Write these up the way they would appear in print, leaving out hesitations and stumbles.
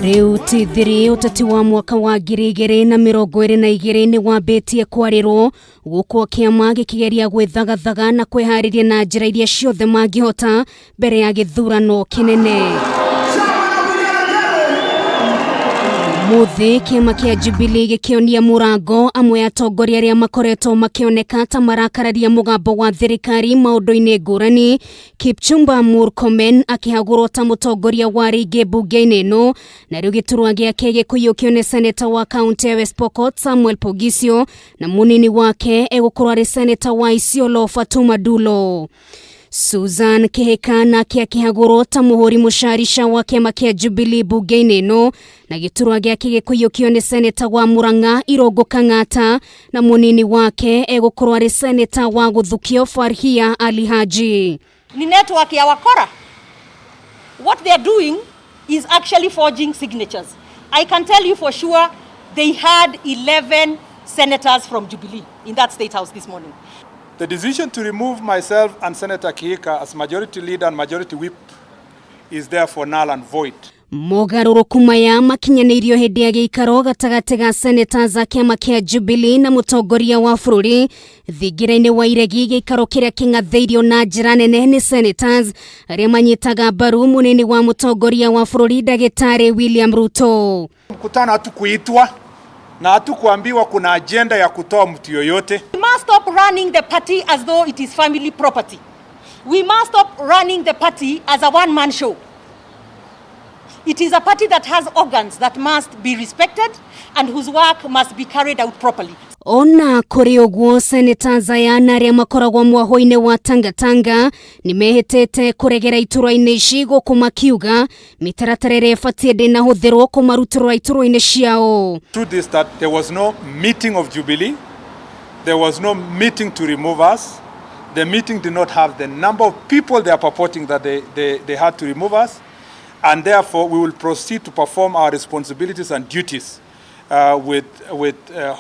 Rĩu ti thiri, ũteti wa mwaka wa 2022 nĩ wambĩtie kwarĩrwo gũkũ kĩama gĩkĩgeria gwĩthagathaga na kwĩharĩria na njĩra iria ciothe mangĩhota mbere ya gĩthurano kĩnene. Mũthĩ kĩama kĩa Jubilee gĩkĩonia mũrango amwe atongoria arĩa makoretwo makĩoneka ta marakararia mũgambo wa thirikari maũndũ-inĩ ngũrani. Kipchumba Murkomen akĩhagũrwo ta mũtongoria wa rĩngĩ mbunge-inĩ ĩno, na rĩu gĩturwa gĩake gĩkũiyũkio nĩ seneta wa kaunti ya West Pokot Samuel Poghisio, na mũnini wake egũkorwo arĩ seneta wa Isiolo Fatuma Dulo. Susan Kihika nake akĩhagũrwo ta mũhũri mũcarica wa kĩama kĩa Jubilee mbunge-inĩ ĩno, na gĩturwa gĩake gĩkũiyũkio nĩ seneta wa Murang'a Irũngũ Kang'ata, na mũnini wake egũkorwo arĩ seneta wa Gũthukio Farhia Ali Haji. Ni network ya wakora. What they are doing is actually forging signatures. I can tell you for sure they had 11 senators from Jubilee in that State House this morning. The decision to remove myself and Senator Kihika as majority leader and majority whip is therefore null and void. Mogarũrũku maya makinyanĩirio hĩndĩ ya gĩikaro gatagatĩ ga senators a kĩama kĩa Jubilee na mũtongoria wa bũrũri thingira-inĩ wa iregi, gĩikaro kĩrĩa kĩng'athĩirio na njĩra nene nĩ senators arĩa manyitaga mbaru mũnini wa mũtongoria wa bũrũri Ndagĩtarĩ William Ruto. Mkutano hatukuitwa na hatukuambiwa kuna agenda ya kutoa mtu yoyote. We must stop running the party as though it is family property. We must stop running the party as a one-man show. It is a party that has organs that must be respected and whose work must be carried out properly. Ona kũrĩ ũguo, senators aya na arĩa makoragwo mwahũ-inĩ wa Tangatanga nĩ mehĩtĩte kũregera iturwa-inĩ ici, gũkũ makiuga mĩtaratara ĩrĩa ĩbatiĩ ndĩnahũthĩrwo kũmarutũrũra iturwa-inĩ ciao. Truth is that there was no meeting of Jubilee. There was no meeting to remove us. The meeting did not have the number of people they are purporting that they had to remove us. And therefore, we will proceed to perform our responsibilities and duties with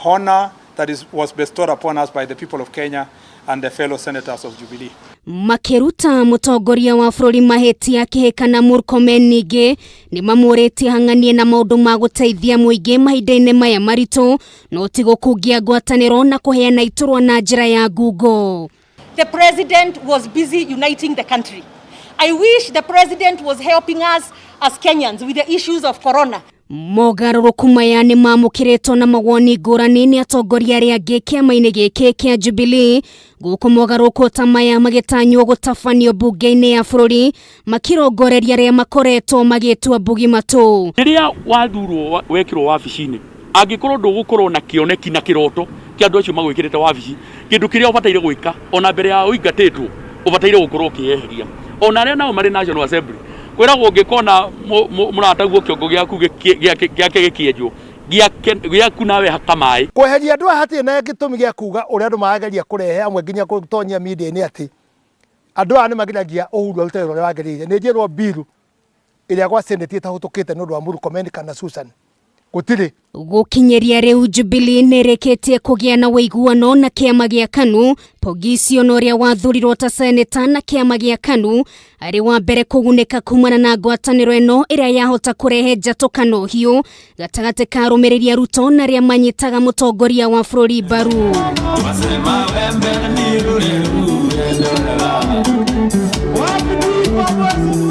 honor that was bestowed upon us by the people of Kenya and the fellow senators of Jubilee. Makĩruta mũtongoria wa bũrũri mahĩtia, Kĩhĩka na Murkomen ningĩ nĩ mamũrĩtie hang'anie na maũndũ ma gũteithia mũingĩ mahinda-inĩ maya maritũ, no ti gũkungia ngwatanĩro na kũheana iturwa na njĩra ya ngungo. The president was busy uniting the country. I wish the president was helping us as Kenyans with the issues of corona. Mogarũrũku maya nĩ mamũkĩrĩtwo na mawoni ngũrani nĩ atongoria arĩa angĩ kĩama-inĩ gĩkĩ kĩa Jubilee, gũkũ mogarũrũku ta maya magĩtanywo gũtabanio mbunge-inĩ ya bũrũri makirongoreria arĩa makoretwo magĩtua mbugi matũ. Rĩrĩa wathurwo wekĩrwo wabici-inĩ, angĩkorwo ndũgũkorwo na kĩoneki na kĩroto kĩa andũ acio magwĩkĩrĩte wabici, kĩndũ kĩrĩa ũbataire gwĩka ona mbere ya ũingatĩtwo, ũbataire gũkorwo ũkĩyeheria. Ona arĩa nao marĩ National Assembly, kwĩragwo ũngĩkona mũrataguo kĩongo gĩaku gĩake gĩkĩenjwo, gĩaku nawe haka maĩ. Kweheria andũ aya hatirĩ na gĩtũmi gĩa kuga ũrĩa andũ marageria kũrehe amwe nginya gũtonyia media-inĩ atĩ andũ aya nĩ mageragia Uhuru arute wĩra ũrĩa wagĩrĩire. Nĩ njĩrwo bill ĩrĩa gwa Senate ĩtahĩtũkĩte nĩ ũndũ wa Murkomen kana Susan gũtirĩ. Gũkinyĩria rĩu, Jubilee nĩ ĩrĩkĩtie kũgĩa na ũiguano na kĩama gĩa KANU. Poghisio na ũrĩa wathurirwo ta seneta na kĩama gĩa KANU arĩ wa mbere kũgunĩka kumana na ngwatanĩro ĩno ĩrĩa yahota kũrehe njatũkano hiũ gatagatĩ ka arũmĩrĩri a Ruto na arĩa manyitaga mũtongoria wa bũrũri mbaru. Wasema wembe ni ule ule.